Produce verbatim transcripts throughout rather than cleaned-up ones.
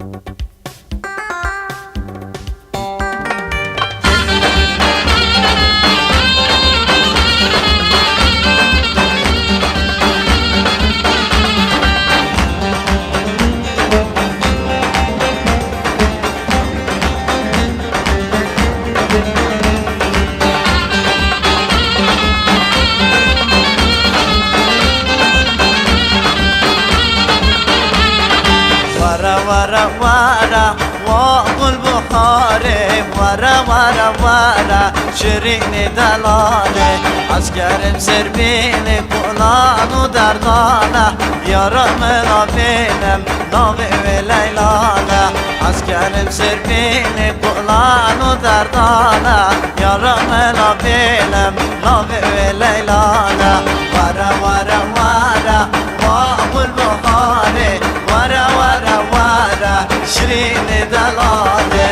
Were were were, wa Gulbuharê, were were were, şirînê delalê. Ez kerim serbînê kulan û derdane, yara min a bênim, navê wê Leyla ne. Ez kerim serbînê kulan û derdane, yara min a bênim, navê wê Leyla ne. Were were were, wa Gulbuharê, were were were, şirînê delalê.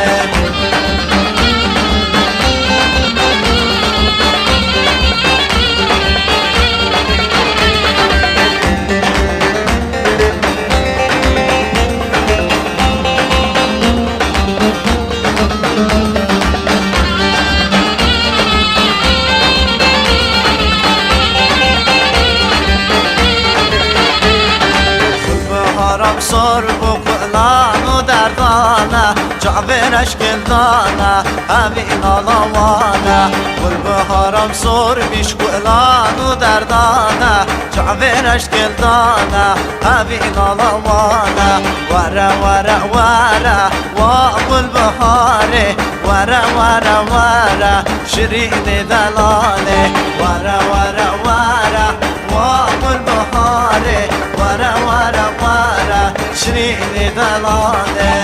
Gulbuharam sor bû kulan û derdane, çavê reşkil dane, hevî nala wane. Gulbuharam sor bî ji kulan û derdane, çavê reşkil dane, hevî nala wane. Were were were, wa Gulbuharê, were were were, şirînê delalê. Were were were, wa Gulbuharê, were were were, şirînê delalê.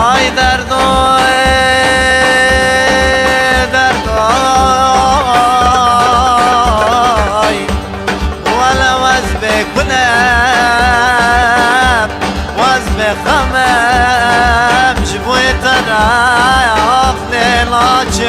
Ay derdo, ey derdo, ay. Wele wez bê kunem, wez bê xemem, ji bo te re aqlê laçê